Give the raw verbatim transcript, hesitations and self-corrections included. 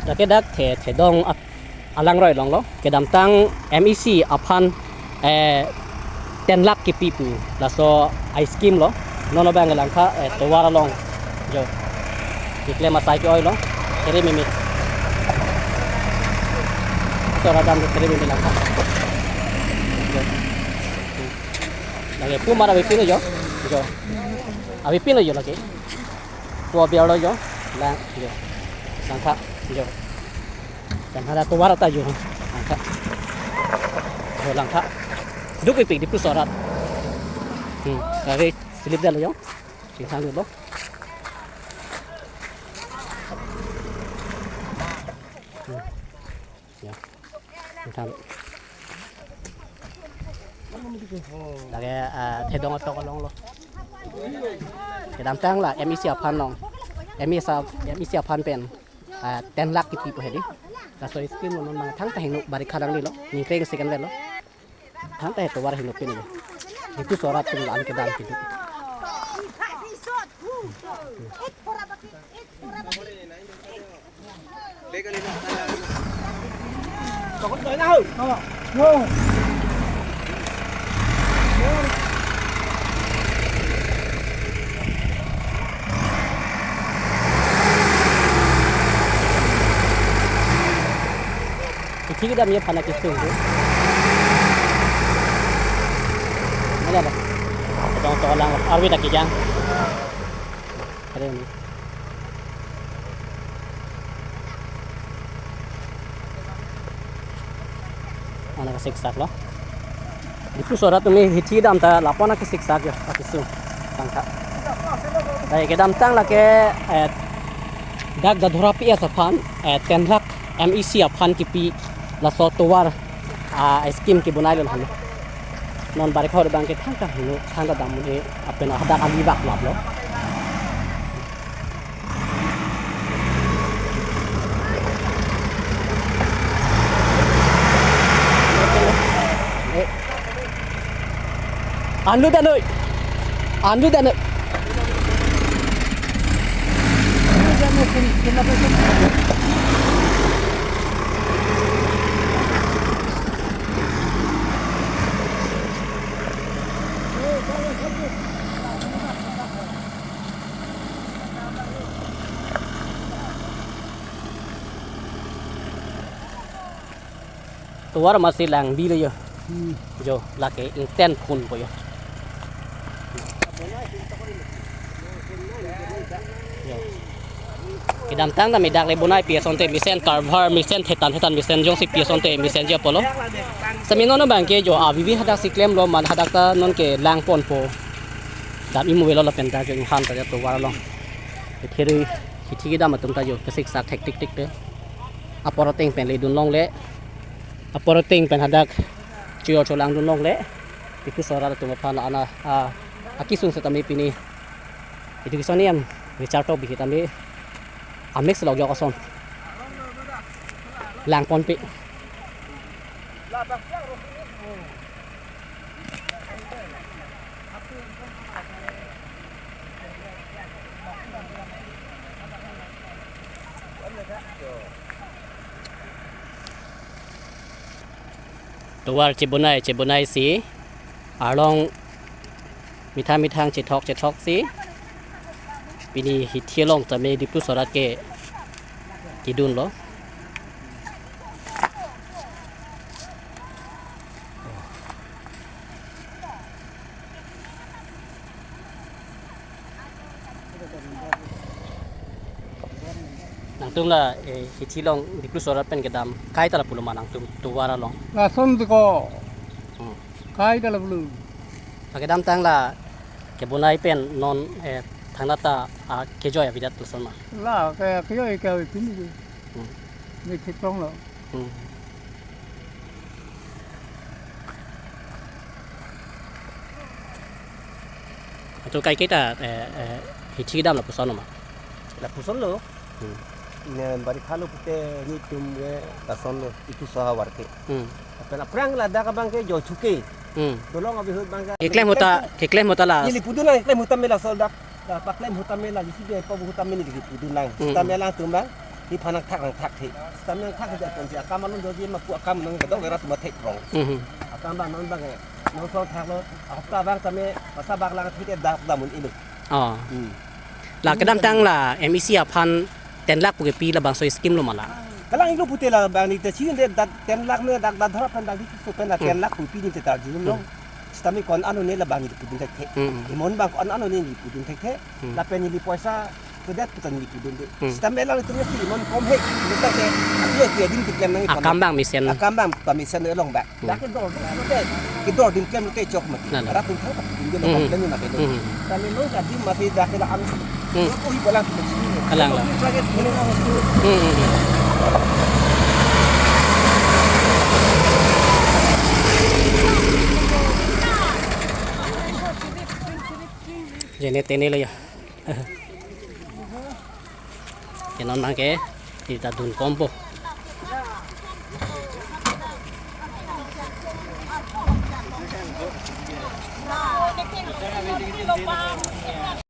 Lake dak The-, Thedong ap-, alangroi along lo. Kedamtang M E C aphan, eh, ten lakh kipi pu laso a-scheme lo. Non abang langtha, eh, tovar along. Jo. Keklem asai ke-oi lo. Kere mimi. Sora dam kere mimi langtha. Jo. Lake pu mara avepin lo jo. Jo. Avepin lo jo lake. Pu abiar lo jo. Lang jo. Langtha jo. Langtha la tovar ta jo. Langtha. Jo langtha. Duk ipik Diphu sorat. Hmm. Lake slip dam lo jo. Chingthang dolo. Hmm. Ya. Chingthang. Lake, ah, Thedong atok along lo. Kedamtang la M E C aphan long. M E C, M E C aphan pen, ah, ten lakh kipi pu hedi. Laso scheme lo non abang thangta hingno barikha dang lo. Ningkreng second lo. Thangta he tovar hingno pin lo. Diphu sorat atum la-an kedam kedo. Hithi kedam aphan akesung tu. Mana ba? Kedong tolang arve ta kejang. Keren. Mana kesiksak lo. Diphu sorat atum hithi kedam ta lapu-an kesiksak jo, akesung. Langtha. Dai kedamtang lake, eh, dak Dadhora P S aphan, eh, ten lakh M E C aphan kipi laso tovar, ah, scheme kebonai lo hanu. Non barikha abang ke thangta hingno, thangta dam un-e, lapen hadak ali bak lap lo. Anlu danoi. Anlu danoi. Tovar masi lang bi lo jo. Hmm. Jo, lake ingten phun po jo. Jo. Kedamtang ta me dak le bonai pi asonte mesen, carver mesen, thetan thetan mesen jongsi pi asonte mesen jo pulo. Sami non abang ke jo avivi hadak si klem lo, man hadak ta non ke lang ponpo. Dam imu velo lapen ta jo inghan ta jo tovar along. Hithi, hithi kedam atum ta jo kesiksak thektik tik te. Apor ateng pen le dun longle. Apor ateng pen hadak chojor cholang dun longle. Diphu sorat atum aphan ana, ah, akesung setame pini. Education niam Richard Tokbi setame amix lok jok ason. Lang ponpe. Tovar chebonai chebonai si arlong methang methang chethok chethok si pini hithi along tame Diphu sorat ke kedun lo. Nangtum la, eh, hithi along Diphu sorat pen kedam kaita lapu lo ma nangtum tovar along? Lason ti ko. Hmm. Kaita lapu lo. Kedamtang la kebonai pen non, eh, thangnat ta, ah, kejoi abidat lason ma? La ke kejoi ke pini ke. Hmm. Ni thik tong lo. Hmm. Ato kaike ta, eh, eh, hithi kedam lapuson ma? Lapuson lo. Hmm. Ne barikha lo pute netum ke lason lo, Diphu sorat ke. Hmm. Aphrang ladak abang ke jo chuke. Hmm. Dolong abi hut abang ke. Keklem ahut ta, keklem ahut ta la. Ili pudun lang, keklem ahut tame laso dak. La paklem ahut tame la, jisi be pa ahut tame ni kepu dun lang. Hmm. Tame lang atum abang. Nephan nangthak nangthak the. Sitame nangthak the atum si akam along doji ma pu akam nang kedok rat atum athek prong. Mhm. Akam abang non abang eh. Non song thaklo. Ahopta abang tame masa bak lang the te dak damun ilo. Oh. Hmm. La kedamtang la M E C aphan ten lakh pu kepi labangso scheme lo ma la? Kalang ilo pute labang ni te chin de dak ten lakh ne dak dak dhara pen dak di so pen la Hmm. ten lakh pu pi ni te tarjulong. Hmm. Sitame ko-an ano ne labang ni pudun thekthe. Hmm. Imon abang ko-an ano ne pudun thekthe. Hmm. Lapen neli poisa kedet putan neli pudunde. Hmm. Sitame lang itu si imon kom he. Kita ke, dia dia din keklem nang Akam abang mesen. Akam abang pamesen along abang. Hmm. Dak kedor, kedor, kedor din klem te chok mati. Nah, nah. Rat atum thang pudunde Hmm. lo klem mati. Hmm. Sitame lo jadi masih dak ke la ang. Hmm. Ko hi bolang. Alang, alang. Lagi ini. Hmm, hmm, hmm. Jene tene lo ya. Ke non abang ke, kita dun kompo.